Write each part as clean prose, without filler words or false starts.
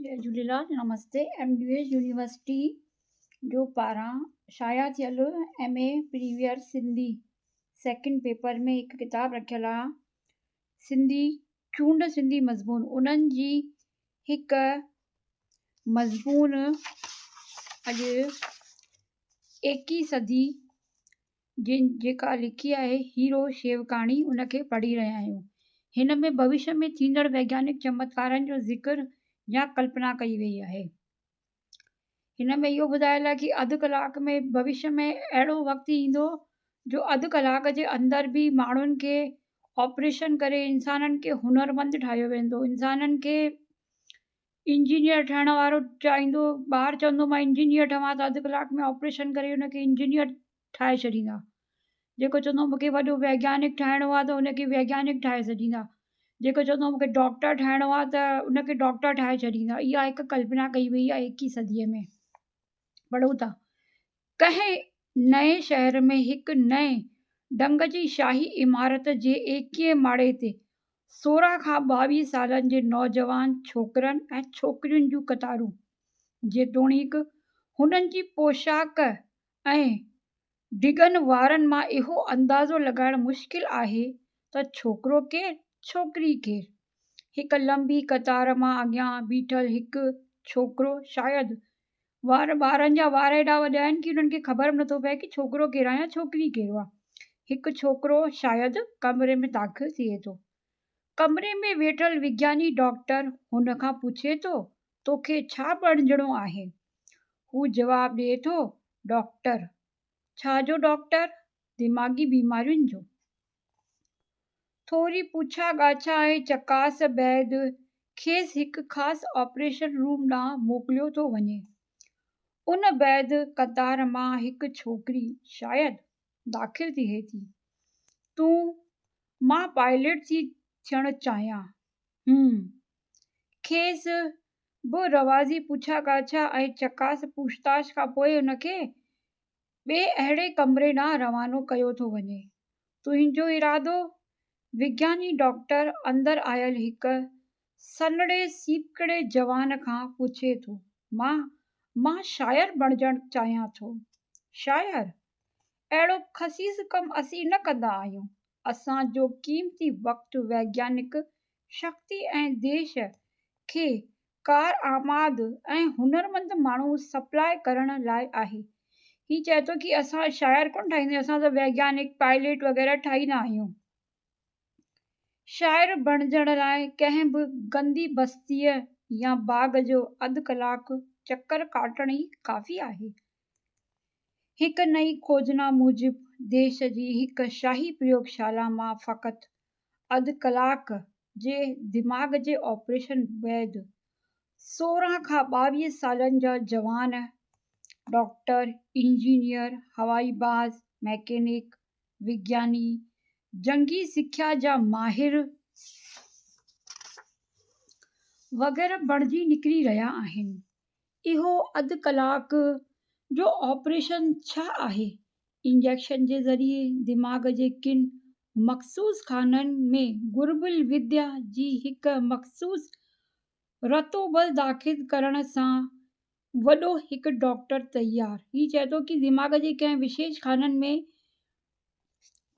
جئي جهوليلال نمستي M D S university جو پاران شايع ٿيل M A previous Sindhi second paper ۾ هڪ ڪتاب رکيل آ سنڌي چونڊ سنڌي مضمون انهن جي هڪ مضمون اڄ ايڪيهه صدي جن جيڪا لکي آهي هيرو شيوڪاڻي ان کي پڙهي رهيا آهيون. هن ۾ ڀوشيه ۾ ٿيندڙ ويگيانڪ چمتڪارن جو ذڪر يا ڪلپنا ڪئي وئي آهي. هن ۾ اهو ٻڌايل آهي ڪي اڌ ڪلاڪ ۾ ڀوشيه ۾ اهڙو وقت ايندو جو اڌ ڪلاڪ جي اندر به ماڻهن کي آپريشن ڪري انسانن کي هنرمند ٺاهيو ويندو انسانن کي انجنيئر ٺهڻ وارو چاهيندو ٻار چوندو مان انجنيئر ٺهان ته اڌ ڪلاڪ ۾ آپريشن ڪري ان کي انجنيئر ٺاهي ڇڏيندا جيڪو چوندو مون کي وڏو ويگيانڪ ٺاهڻو آهي ته ان کي ويگيانڪ ٺاهي ڇڏيندا جيڪو چوندو مون کي ڊاڪٽر ٺاهڻو آهي ته ان کي ڊاڪٽر ٺاهي ڇڏيندا اها هڪ ڪلپنا ڪئي وئي آهي ايڪيهه صديء ۾ پڙهون ٿا ڪنهن نئين شهر ۾ هڪ نئين ڍنگ جي شاهي عمارت جي ايڪيهين ماڙي تي 16 کان 22 سالن جي نوجوان ڇوڪرن ۽ ڇوڪرين جون قطارون، جيتوڻيڪ هنن جي پوشاڪ ۽ ڊگهن وارن مان اهو اندازو لڳائڻ مشڪل آهي ته ڇوڪرو ڪير، ڇوڪري ڪير. هڪ لنبي قطار مان اڳيان بيٺل هڪ ڇوڪرو شايد وار ٻارن جا وار ايڏا وڏا آهن ڪي انهن کي خبر به نٿو پئي ڪي ڇوڪرو ڪير آهي يا ڇوڪري ڪير آهي. هڪ ڇوڪرو شايد ڪمري ۾ داخل ٿئي ٿو. ڪمري ۾ ويٺل وگياني ڊاڪٽر هن کان پڇي ٿو، توکي ڇا بڻجڻو آهي؟ هو جواب ڏئي ٿو، ڊاڪٽر. ڇا جو ڊاڪٽر؟ دماغي بيمارين جو. ٿوري پڇا ڳاڇا ۽ چڪاس بعد کيس هڪ خاص آپريشن روم ڏانهن موڪليو ٿو وڃي. ان بعد قطار مان هڪ ڇوڪري، شايد، داخل ٿئي ٿي. تون، مان پائليٽ ٿي ٿيڻ چاهيان. هم. کيس به رواجي پڇا ڳاڇا ۽ چڪاس پوڇتاڇ کان پوء ان کي ٻئي اهڙي ڪمري ڏانهن روانو ڪيو ٿو وڃي. تنهنجو ارادو؟ وگياني ڊاڪٽر اندر آيل هڪ سنهڙي سيپڪڙي جوان کان پڇي ٿو. مان، مان شاعر بڻجڻ چاهيان ٿو. شاعر؟ اهڙو خسيس ڪم اسين نه ڪندا آهيون. اسان جو قيمتي وقت ويگيانڪ شڪتي ۽ ديش کي ڪارآمد ۽ هنرمند ماڻهو سپلاء ڪرڻ لاء آهي. هي چئي ٿو ڪي اسان شاعر ڪونه ٺاهيندا آهيون اسان ته ويگيانڪ، پائليٽ وغيره ٺاهيندا آهيون. شاعر بڻجڻ لاء ڪنهن به گندي بستيء يا باغ جو اڌ ڪلاڪ چڪر ڪاٽڻ ئي ڪافي آهي. هڪ نئين کوجنا موجب ديش جي هڪ شاهي پريوگشالا مان فقط اڌ ڪلاڪ جي دماغ جي آپريشن بعد 16 کان 22 سالن جا جوان ڊاڪٽر، انجنيئر، هوائي باز، ميڪينڪ، وگياني، جنگي سکيا جا ماهر وغيره بڻجي نڪري رهيا آهن. اهو اڌ ڪلاڪ جو آپريشن ڇا آهي؟ انجيڪشن جي ذريعي دماغ جي ڪن مخصوص خانن ۾ گهربل وديا جي هڪ مخصوص رتوبل داخل ڪرڻ سان وڏو هڪ ڊاڪٽر تيار. هي چئي ٿو ڪي دماغ جي ڪنهن وشيش خانن ۾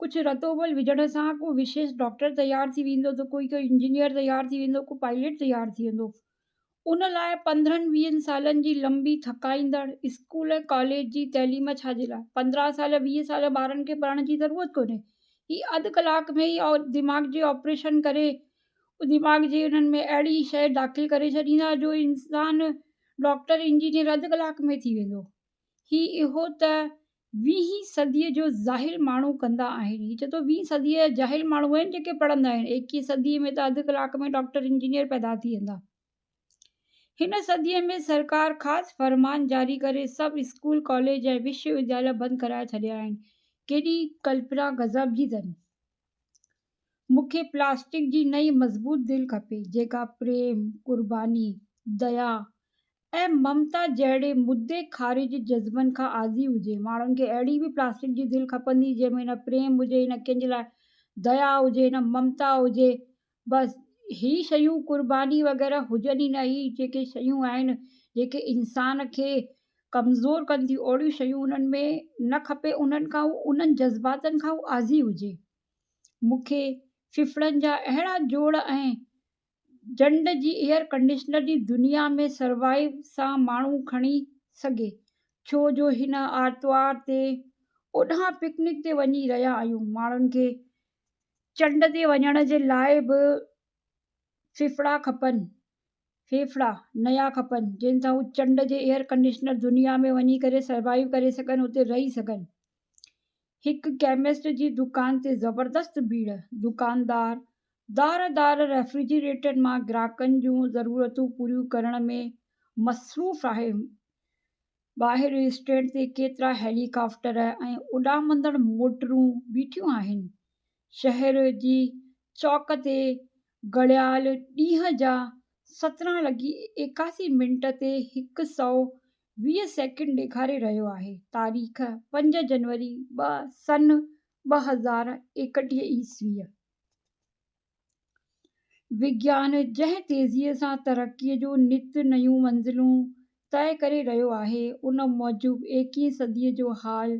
ڪجهه رتوبل وجهڻ سان ڪو وشيش ڊاڪٽر تيار ٿي ويندو ته ڪوئي ڪو انجنيئر تيار ٿي ويندو ڪو پائليٽ تيار ٿي ويندو. ان لاء پندرهن ويهن سالن جي لنبي ٿڪائيندڙ اسڪول ۽ ڪاليج جي تعليم ڇا جي لاء؟ پندرهن سال ويهه سال ٻارن کي پڙهڻ جي ضرورت ڪونهي. هي اڌ ڪلاڪ ۾ ئي دماغ جي آپريشن ڪري دماغ جي انهن ۾ اهڙي شيء داخل ڪري ڇڏيندا جو انسان ڊاڪٽر انجنيئر اڌ ڪلاڪ ۾ ٿي ويندو. هي اهو ته ويهين صديء جو جاهل ماڻهو ڪندا آهن. هي چئي ٿو ويهين صديء جا جاهل ماڻهو آهن جيڪي پڙهندا آهن. ايڪيهين صديء ۾ ته اڌ ڪلاڪ ۾ ڊاڪٽر انجنيئر پيدا ٿي ويندا. هن صديء ۾ سرڪار خاص فرمان جاري ڪري سڀ اسڪول، ڪاليج ۽ وشو ودياليه بند ڪرائي ڇڏيا آهن. ڪيڏي ڪلپنا غضب جي اٿن. مون کي پلاسٽڪ جي نئين مضبوط دل کپي، جيڪا پريم، قرباني، ديا ۽ ممتا جهڙي مدي خارج جذبن کان آزي هجي. ماڻهن کي اهڙي به پلاسٽڪ جي دل کپندي، جنهن ۾ نه پريم هجي، نه ڪنهن جي لاء ديا هجي، نه ممتا هجي. بس هي شيون قرباني وغيره هجن ئي نه هي جيڪي شيون آهن جيڪي انسان کي ڪمزور ڪن ٿيون اهڙيون شيون انهن ۾ نه کپي انهن کان هو انهن جذباتن کان هو آزي هجي. مون کي ڦڦڙن جا اهڙا جوڙ ۽ جنڊ جي ايئر ڪنڊيشنر جي دنيا ۾ سروائيو سان ماڻهو کڻي سگهي ڇو جو هن آرتوار تي اوڏانهن پڪنڪ تي وڃي رهيا آهيون ماڻهن کي چنڊ تي وڃڻ جي لاء به ڦڦڙا کپن، ڦيڦڙا، نيا کپن، جنهن سان هو چنڊ جي ايئر ڪنڊيشنر دنيا ۾ وڃي ڪري سروائيو ڪري سگهن، اتي رهي سگهن. هڪ ڪيمسٽ جي دڪان تي زبردست ڀيڙ، دڪاندار دار دار ريفريجريٽر مان گراهڪن جون ضرورتون پوريون ڪرڻ ۾ مصروف آهي. ٻاهر اسٽينڊ تي ڪيترا هيلي ڪاپٽر ۽ اڏامندڙ موٽرون بيٺيون آهن. شهر جي چوڪ تي گهڙيال ڏينهن جا 17 لڳي 81 منٽ تي هڪ سئو 20 سيڪنڊ ڏيکاري رهيو آهي. تاريخ پنج جنوري ٻه سن 2021 عيسويء. وگيان جنهن تيزيء سان ترقيء جون نت نيون منزلون طئي ڪري رهيو آهي، ان موجب ايڪيهين صديء جو حال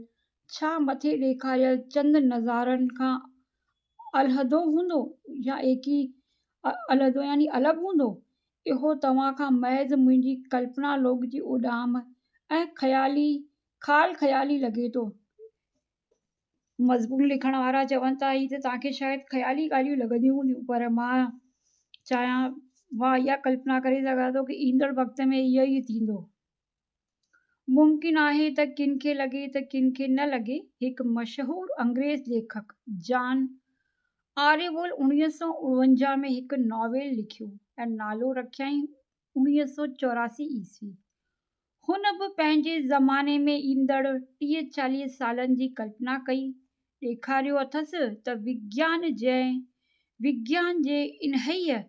ڇا مٿي ڏيکاريل چند نظارن کان علحدو هوندو يا ايڪيهين علحدو يعني الڳ هوندو؟ اهو توهان کان محض منهنجي ڪلپنا لوڪ جي اڏام ۽ خيالي خال خيالي لڳي ٿو. مضمون لکڻ وارا چون ٿا هي ته توهان کي شايد خيالي ڳالهيون لڳنديون هونديون پر مان چاهيان مان اها ڪلپنا ڪري سگهان ٿو ڪي ايندڙ وقت ۾ اهو ئي ٿيندو. ممڪن آهي ته ڪن کي لڳي ته ڪن کي نه لڳي. هڪ مشهور انگريز ليکڪ جان آريول 1949 ۾ هڪ ناول لکيو ۽ نالو رکيائين 1984 عيسوي. هن به پنهنجي زماني ۾ ايندڙ ٽيهه چاليهه سالن جي ڪلپنا ڪئي. ڏيکاريو اٿس ته وگيان جي وگيان جي انهيء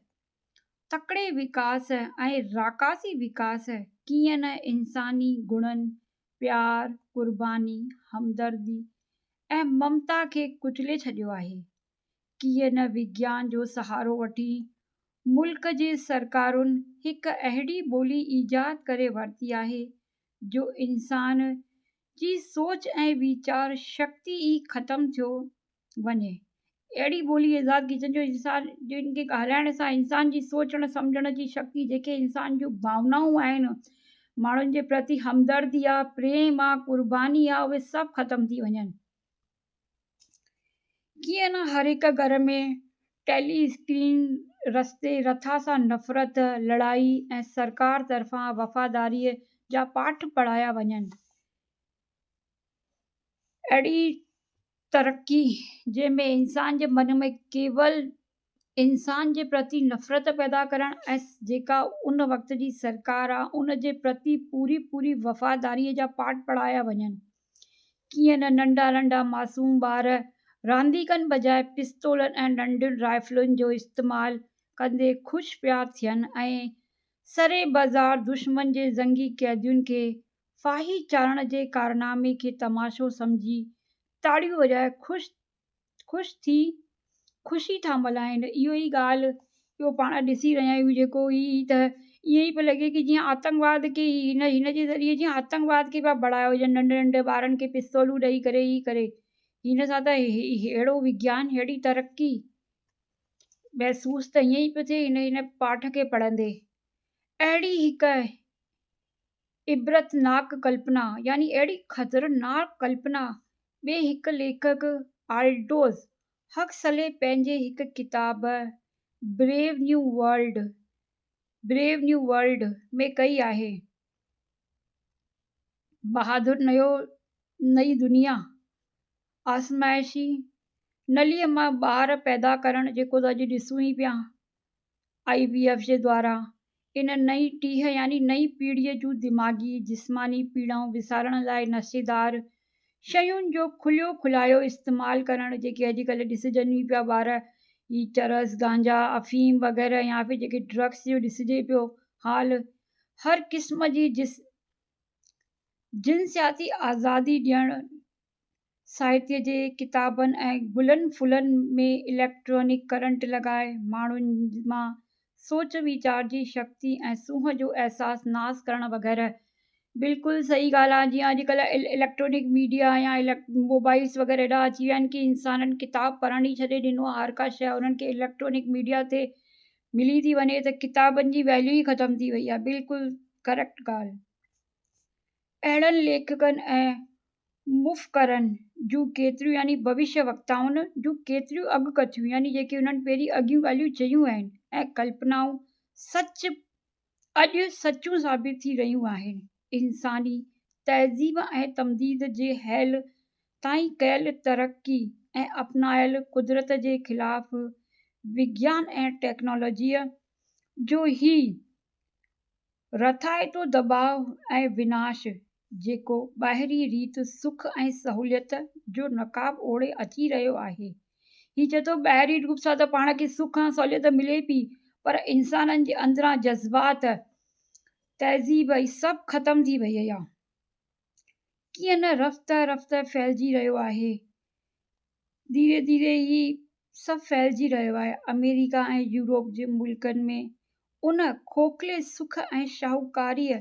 تڪڙي وڪاس ۽ راڪاسي وڪاس ڪيئن نه انساني گڻن، پيار، قرباني، همدردي ۽ ممتا کي ڪچلي ڇڏيو آهي. ڪيئن نه وگيان جو سهارو وٺي ملڪ جي سرڪارن هڪ اهڙي ٻولي ايجاد ڪري ورتي آهي جو انسان جي سوچ ۽ ويچار شڪتي ئي ختم ٿيو وڃي. اهڙي ٻولي ايجاد ڪئي جنهن جو انسان جن کي ڳالهائڻ سان انسان جي سوچڻ سمجهڻ جي شڪتي جيڪي انسان جون ڀاونائون آهن ماڻهن جي پرتي همدردي آ پريم آ قرباني آ اهي سڀ ختم ٿي وڃن. ڪيئن نه هر هڪ گهر ۾ ٽيلي اسڪرين رستي رٿا سان نفرت، لڙائي ۽ سرڪار طرفان وفاداريء جا پاٺ پڙهايا وڃن. اهڙي ترقي جنهن ۾ انسان جي من ۾ ڪيول انسان جي پرتي نفرت پيدا ڪرڻ ۽ جيڪا ان وقت جي سرڪار آ ان جي پرتي پوري پوري وفاداريء جا پاٺ پڙهايا وڃن. ڪيئن نه ننڍا ننڍا معصوم ٻار رانديڪن بجاء پستولن ۽ ننڍين رائفلن جو استعمال ڪندي خوش پيا ٿين ۽ سري بازار دشمن جي زنگي قيدين کي ڦاهي چاڙهڻ جي ڪارنامي کي تماشو سمجهي تاڙيون وڄائي خوش خوش ٿي خوشي ٿا ملهائين اهو ئي ڳالهه اهو پاڻ ڏسي رهيا آهيون جيڪو هي ته ائين ئي پيو لڳي ڪي جيئن آتنڪواد کي هن هن جي ذريعي جيئن آتنڪواد کي پيا بڙهايو وڃن ننڍي ننڍي ٻارن کي پستولون ڏئي ڪري هي ڪري هن سان ته ههڙو وگيان ههڙي ترقي محسوس ته ائين ئي پيو ٿئي هن هن پاٺ کي پڙهندي اهڙي هڪ عبرتناڪ ڪلپنا يعني اهڙي خطرناڪ ڪلپنا ٻئي هڪ ليکڪ آلڊوز هڪسلي پنهنجي هڪ ڪتاب Brave New World, Brave New World، ۾ ڪئي آهي. بهادر نيو نئين دنيا، آزمائشي نليء مان ٻار پيدا ڪرڻ جيڪو ته اڄ ڏسون ئي پيا. آء وي ايف جي دوارا ان نئين ٽيهه يعني نئين پيڙهيء جون دماغي، جسماني پيڙائون وسارڻ لاء نشيدار شين جو کليو کلايو استعمال ڪرڻ جيڪي اڄڪلهه ڏسجن ئي پيا ٻار هي چرس، گانجا، افيم وغيره يا ڦر جيڪي ڊرگس جو ڏسجي پيو حال هر قسم جي جنسياتي آزادي ڏيڻ. ساهتيه جي ڪتابن ۽ گلن ڦلن ۾ اليڪٽرانڪ ڪرنٽ لڳائي ماڻهن مان سوچ ويچار جي شڪتي ۽ سونهن جو احساس ناس ڪرڻ وغيره. بلڪل صحيح ڳالهه آهي جيئن اڄڪلهه اليڪٽرانڪ ميڊيا يا موبائلس وغيره ايڏا اچي ويا آهن ڪي انسانن ڪتاب پڙهڻ ئي ڇڏي ڏنو آهي هر ڪا شيء انهن کي اليڪٽرانڪ ميڊيا تي ملي ٿي وڃي ته ڪتابن جي ويليو ئي ختم ٿي وئي آهي بلڪل ڪريڪٽ ڳالهه. اهڙن ليکڪن ۽ مفڪرن جون ڪيتريون يعني ڀوشيه وڪتائن جون ڪيتريون اڳڪٿيون يعني جيڪي انهن پهرين اڳيون ڳالهيون چيون آهن ۽ ڪلپنائون سچ اڄ سچون ثابت ٿي رهيون آهن. انساني تهذيب ۽ تمديد جي هيل تائين ڪيل ترقي ۽ اپنايل قدرت جي خلاف وگيان ۽ ٽيڪنالاجيء جو هي رٿائتو دٻاء ۽ وناش، جيڪو ٻاهرين ريت سک ۽ سهوليت جو نقاب اوڙهي اچي رهيو آهي. هي چئي ٿو ٻاهرين روپ سان ته پاڻ کي سک ۽ سهوليت ملي پئي پر انسانن جي اندران جذبات، تهذيب هي سڀ ختم ٿي وئي آهي. ڪيئن نه رفته رفته ڦهلجي رهيو آهي. ڌيري ڌيري هي سڀ ڦهلجي رهيو آهي. آمريڪا ۽ يورپ جي ملڪن ۾ ان کوکلي سک ۽ شاهوڪاريء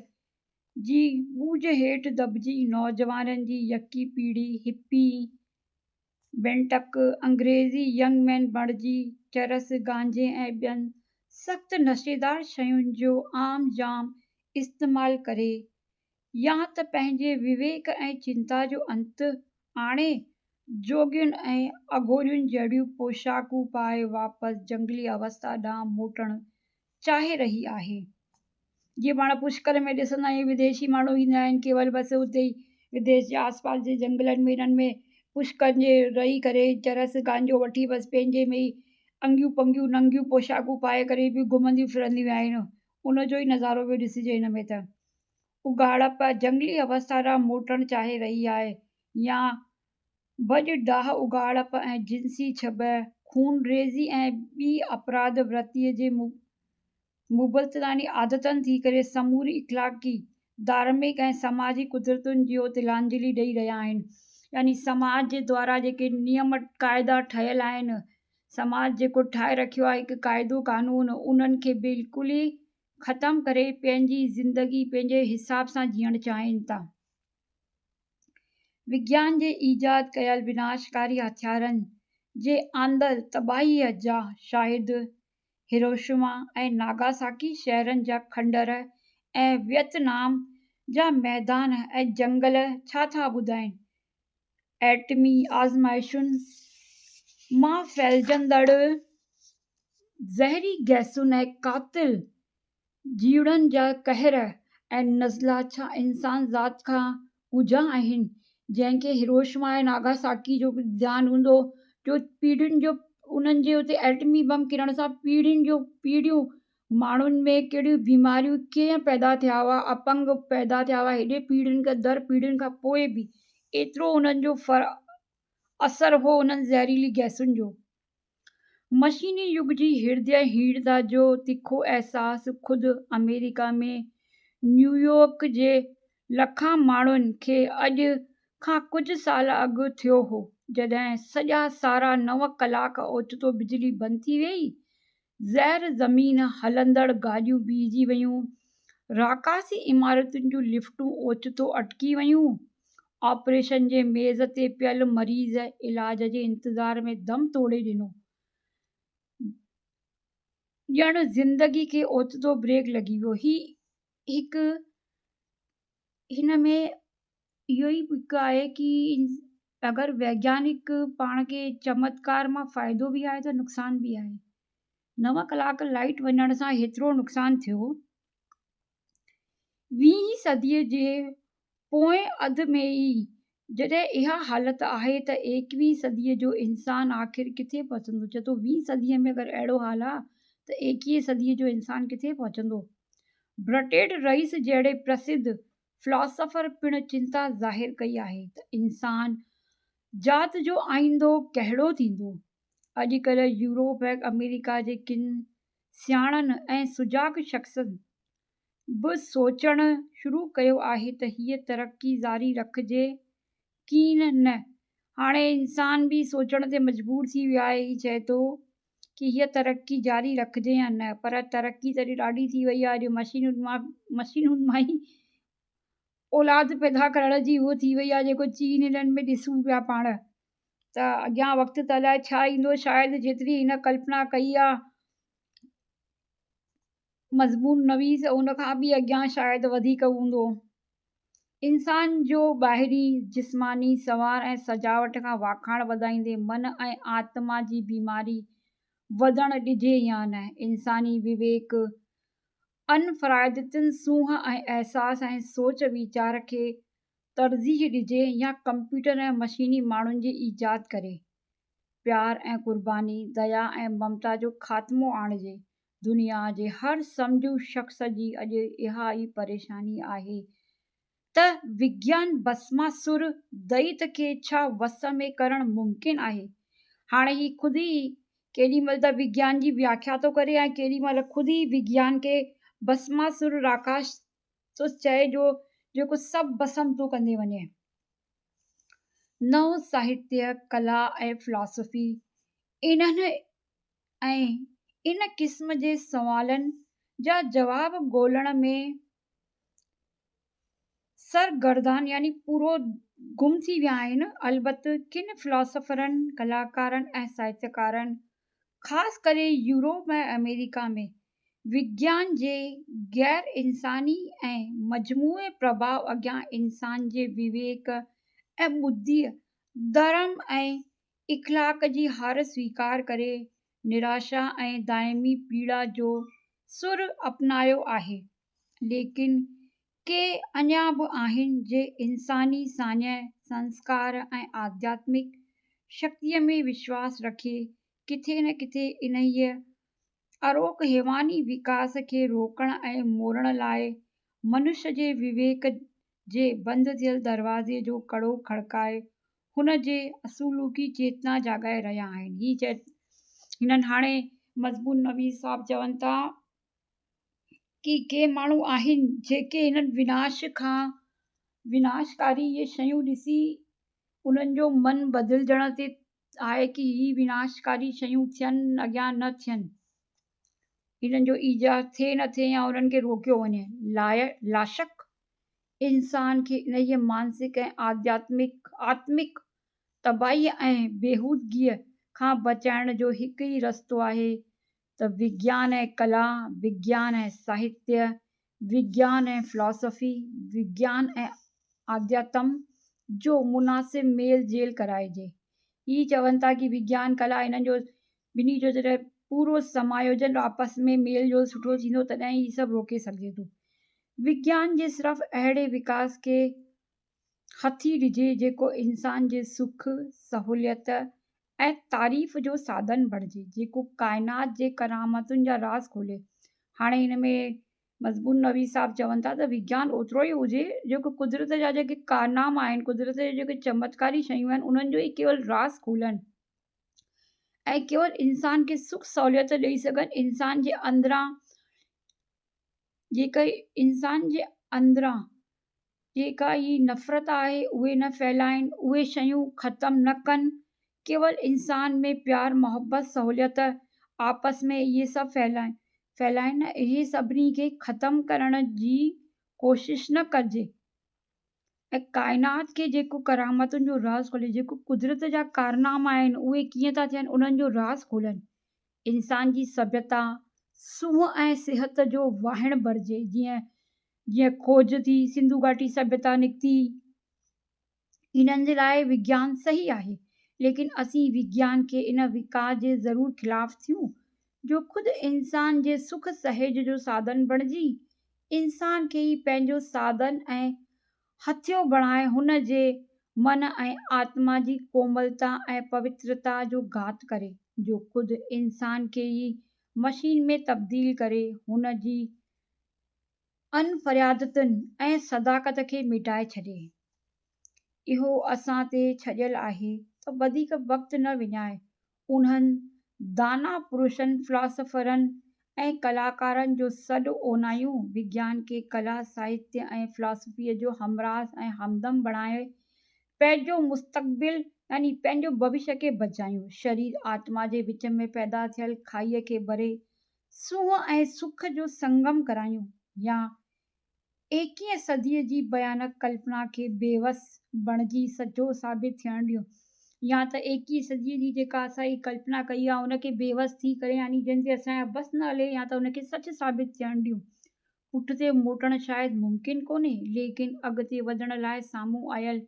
جي ٻوجهه هيٺ دٻجي نوجوانن جي يڪي پيڙهي هپي، بينٽڪ، انگريزي ينگ مين بڻجي چرس، گانجي ۽ ٻين سخت نشيدار شين جو عام جام استعمال ڪري يا ته پنهنجي وويڪ ۽ چنتا جو انت آڻي جوڳين ۽ اگهورين جهڙيون پوشاڪون پائي واپس جنگلي اوستا ڏانهن موٽڻ چاهي رهي آهي. جيئن پاڻ پشڪر ۾ ڏسندا آهيون وديشي ماڻهو ايندا آهن ڪيول بس اتي ئي وديش جي آس پاس جي جنگلن ۾ انهن ۾ پشڪر جي رهي ڪري چرس گانجو وٺي بس پنهنجي ۾ ئي انگيون پنگيون ننگيون پوشاڪون پائي ڪري پيون گهمنديون ڦرنديون آهن ان جو ئي نظارو پيو ڏسجي هن ۾ ته. اگهاڙپ جهنگلي اوستا ڏانهن موٽڻ چاهي رهي آهي يا ڀڄ ڊاهه اگهاڙپ ۽ جنسي ڇٻ، خونريزي ۽ ٻي اپراڌ ورتيء جي مبتلاني عادتن ٿي ڪري سموري اخلاقي، ڌارمڪ ۽ سماجي قدرتن جي تلانجلي ڏئي رهيا آهن. يعني سماج جي دوارا جيڪي نيم قاعدا ٺهيل آهن، سماج جيڪو ٺاهي رکيو آهي هڪ قاعدو قانون انهن کي بلڪل ئي ختم ڪري پنهنجي زندگي پنهنجي حساب سان جيئڻ چاهين ٿا. وگيان جي ايجاد ڪيل وناشڪاري هٿيارن جي آندل تباهيء جا شاهد هيروشيما ۽ ناگاساڪي شهرن جا کنڊر ۽ ويتنام جا ميدان ۽ جنگل ڇا ٿا ٻڌائين؟ ايٽمي آزمائشن مان ڦهلجندڙ زهري گئسن ۽ قاتل جيوڙن جا قهر ۽ نزلا ڇا انسان ذات کان ڳجها آهن؟ جنهن کي هيروشما ۽ ناگاساڪي جو ڌيان هوندو جو پيڙهين جو انهن جي اتي ايٽمي بم ڪرڻ سان پيڙهين جو پيڙهيون ماڻهن ۾ ڪهڙيون بيماريون ڪيئن پيدا ٿيا هئا، اپنگ پيدا ٿيا هئا، هيڏي پيڙهين کان در پيڙهين کان پوء به ايترو انهن جو اثر هو انهن زهريلي گئسن جو. مشيني يگ جي هردي هيڻتا جو تکو احساس خود آمريڪا ۾ نيويارڪ جي لکان ماڻهن کي اڄ کان ڪجهه سال اڳ ٿيو هو، جڏهن سڄا سارا نو ڪلاڪ اوچتو بجلي بند ٿي ويئي زير زمين هلندڙ گاڏيون بيهجي ويون، راڪاسي عمارتن جون لفٽون اوچتو اٽڪي ويون، آپريشن جي ميز تي پيل مريض علاج جي انتظار ۾ دم ٽوڙي ڏنو، ڄڻ زندگي کي اوچتو بريڪ لڳي ويو. هي هڪ هن ۾ اهو ئي هڪ آهي ڪي اگر ويگيانڪ پاڻ کي چمتڪار مان فائدو به آهي ته نقصان به آهي. نو ڪلاڪ لائيٽ وڃڻ سان هيترو نقصان ٿيو. ويهين صديء جي پوئين اڌ ۾ ئي جڏهن اها حالت آهي ته ايڪويهين صديء جو انسان آخر ڪٿي پهچندو؟ چئي ٿو ويهين صديء ۾ اگر اهڙو حال آهي ته ايڪويهين صديء جو انسان ڪٿي پهچندو؟ برٽيڊ رئيس جهڙي پرسڌ فلاسافر پڻ چنتا ظاهر ڪئي آهي ته انسان ذات جو آئيندو ڪهڙو ٿيندو؟ اڄڪلهه يورپ ۽ آمريڪا جي ڪن سياڻن ۽ سجاڳ شخصن به سوچڻ شروع ڪيو آهي ته هيء ترقي جاري رکجي ڪين نه. هاڻي انسان به سوچڻ تي مجبور ٿي ويو آهي. هي چئي ٿو ڪي هيء ترقي جاري رکجي يا نه، پر ترقي ته اڄ ڏاڍي ٿي وئي آهي، اڄ مشينن مان مشينن مان ئي اولاد پيدا ڪرڻ جي هوء ٿي وئي آهي، جيڪو چين هنن ۾ ڏسون پيا پاڻ ته اڳيان وقت ته الائي ڇا ايندو، شايد جيتري هن ڪلپنا ڪئي آهي مضمون نويس ان کان به اڳيان شايد وڌيڪ هوندو. انسان جو ٻاهرين جسماني سنوار ۽ سجاوٽ کان واکاڻ وڌائيندي من ۽ آتما جي بيماري وڌڻ ڏجي يا نه؟ انساني وويڪ، انفراديتن، سونهن ۽ احساس ۽ سوچ ويچار کي ترجيح ڏجي يا ڪمپيوٽر ۽ مشيني ماڻهن جي ايجاد ڪري پيار ۽ قرباني، ديا ۽ ممتا جو خاتمو آڻجي. دنيا جي هر سمجهو شخص جي اڄ اها ئي پريشاني آهي ته وگيان ڀسماسور دئيت کي ڇا وس ۾ ڪرڻ ممڪن آهي؟ هاڻي هي خود ئي ڪيڏي مهل ته وگيان جي وياکيا ٿو ڪري ۽ ڪيڏي مهل خود ئي وگيان کي ڀسماسور راڪاس ٿو چئي جو جيڪو سڀ ڀسم ٿو ڪندي وڃي. نئون ساهتيه، ڪلا ۽ فلاسافي انهن ۽ ان قسم جي سوالن جا جواب ڳولڻ ۾ سرگردان يعني پورو گم ٿي ويا آهن. البت ڪن فلاسافرن، ڪلاڪارن ۽ ساهتيڪارن خاص ڪري يورپ ۽ آمريڪا ۾ وگيان جي غير انساني ۽ مجموعي پرڀاء اڳيان انسان جي وويڪ ۽ ٻڌيء، ڌرم ۽ اخلاق جي هار سويڪار ڪري نراشا ۽ دائمي پيڙا جو سر اپنايو آهي. ليڪن ڪي اڃا به آهن جي انساني ساڃهه، سنسڪار ۽ آڌياتمڪ شڪتيء ۾ وشواس رکي ڪٿي نه ڪٿي انهيء اروڪ حيواني وڪاس کي روڪڻ ۽ موڙڻ لاء منش جي وويڪ جي بند ٿيل دروازي جو ڪڙو کڙڪائي هن جي اصولوڪي چيتنا جاڳائي رهيا آهن. هي چئي هنن هاڻي مضمون نويس صاحب چون ٿا. ڪي ڪي ماڻهو آهن جيڪي انهن وناش کان وناشڪاري اهي شيون ڏسي انهن جو من بدلجڻ تي آهي ڪي هي وناشڪاري شيون ٿين اڳيان نه ٿين انهن جو ايجاد ٿئي نه ٿئي يا انهن کي روڪيو وڃي لاشڪ انسان کي انهيء مانسڪ ۽ آڌياتمڪ آتمڪ تباهيء ۽ بيهودگيء کان بچائڻ جو هڪ ئي رستو آهي ته وگيان ۽ ڪلا، وگيان ۽ ساهتيه، وگيان ۽ فلاسافي، وگيان ۽ آڌياتم جو مناسب ميل جيل ڪرائجي. هي چون ٿا ڪي وگيان، ڪلا انهن جو ٻنهي جو جڏهن پورو سمايوجن آپس ۾ ميل جول سٺو ٿيندو تڏهن هي سڀ روڪي سگهجي ٿو. وگيان جي صرف اهڙي وڪاس کي هٿي ڏجي جيڪو انسان جي سک، سهوليت ۽ تعريف جو ساڌن بڻجي، جيڪو ڪائنات جي ڪرامتن جا راز کولي. هاڻي هن ۾ مضمون نويس صاحب چون ٿا ته وگيان اوترو ئي هجي جيڪو قدرت جا جيڪي ڪارناما آهن، قدرت جون جيڪي چمتڪاري شيون آهن انهن جو ئي ڪيول راز کولن ۽ ڪيول انسان کي سک سهوليت ڏئي سگهن، انسان جي اندران جيڪا انسان جي اندران جيڪا هي نفرت آهي اهي نه ڦهلائين اهي شيون ختم نه ڪن ڪيول انسان ۾ پيار محبت سهوليت آپس ۾ اهي سڀ ڦهلائين ڦهلائين نه اهي سڀني کي ختم ڪرڻ جي ڪوشش نه ڪجي ۽ ڪائنات کي جيڪو ڪرامتن جو راز کولي جيڪو قدرت جا ڪارناما آهن اهي ڪيئن ٿا ٿين انهن جو راز کولن انسان جي سڀيتا سونهن ۽ صحت جو واهڻ بڻجي جيئن جيئن کوج ٿي سنڌو گهاٽي سڀيتا نڪتي انهن جي لاء وگيان صحيح آهي ليڪن اسين وگيان کي ان وڪاس جي ضرور خلاف ٿيون جو خود انسان جي سک سهيج جو ساڌن بڻجي انسان کي ئي پنهنجو ساڌن ۽ هٿيو بڻائي هن جي من ۽ آتما جي ڪوملتا ۽ پوترتا جو گهات ڪري، جو خود انسان کي ئي مشين ۾ تبديل ڪري هن جي انفراديتن ۽ صداقت کي مٽائي ڇڏي. اهو اسان تي ڇڏيل آهي ته وڌيڪ وقت نه وڃائي انهن دانا پرشن، فلاسافرن ۽ ڪلاڪارن جو سڏ اونايون، وگيان کي ڪلا، ساهتيه ۽ فلاسافيء جو همراز ۽ همدم بڻائي پنهنجو مستقبل يعني پنهنجو ڀوشيه کي بچايون. شرير آتما جي وچ ۾ پيدا ٿيل کائيء کي ڀري سونهن ۽ سک جو سنگم ڪرايون يا ايڪيهين صديء جي ڀيانڪ ڪلپنا کي بيوس بڻجي سچو ثابت ٿيڻ ڏيون يا ته ايڪيهين صديء جي جيڪا اسان هي ڪلپنا ڪئي آهي ان کي بيوس ٿي ڪري يعني جنهن تي اسان جا بس نه هلي يا ته ان کي سچ ثابت ٿيڻ ڏيون. پٺتي موٽڻ شايد ممڪن ڪونهي ليڪن اڳتي وڌڻ لاء سامهون آيل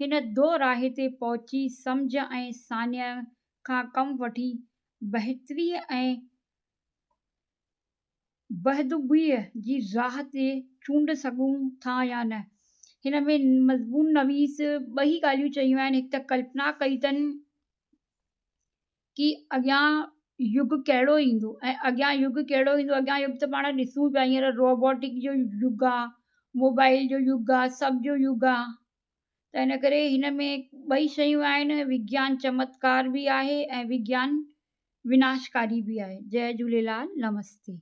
هن دو راهي تي پهچي سمجهه ۽ ساڃهه کان ڪم وٺي بهتريء ۽ بهدوبيء جي راهه تي چونڊ سگهون ٿا يا نه؟ هن ۾ مضمون نويس ٻه ئي ڳالهيون چيون آهن، هڪ ته ڪلپنا ڪئي اٿن ڪي اڳيان يگ ڪهڙو ايندو ۽ اڳيان يگ ڪهڙو ايندو، اڳيان يگ ته پاڻ ڏسون پيا هينئر روبوٽڪ جو يگ آ، موبائل جو يگ آ، سڀ جو يگ آ ته ان ڪري هن ۾ ٻئي شيون آهن، وگيان چمتڪار به آهي ۽ وگيان وناشڪاري به آهي. جئه جهوليلال نمستي.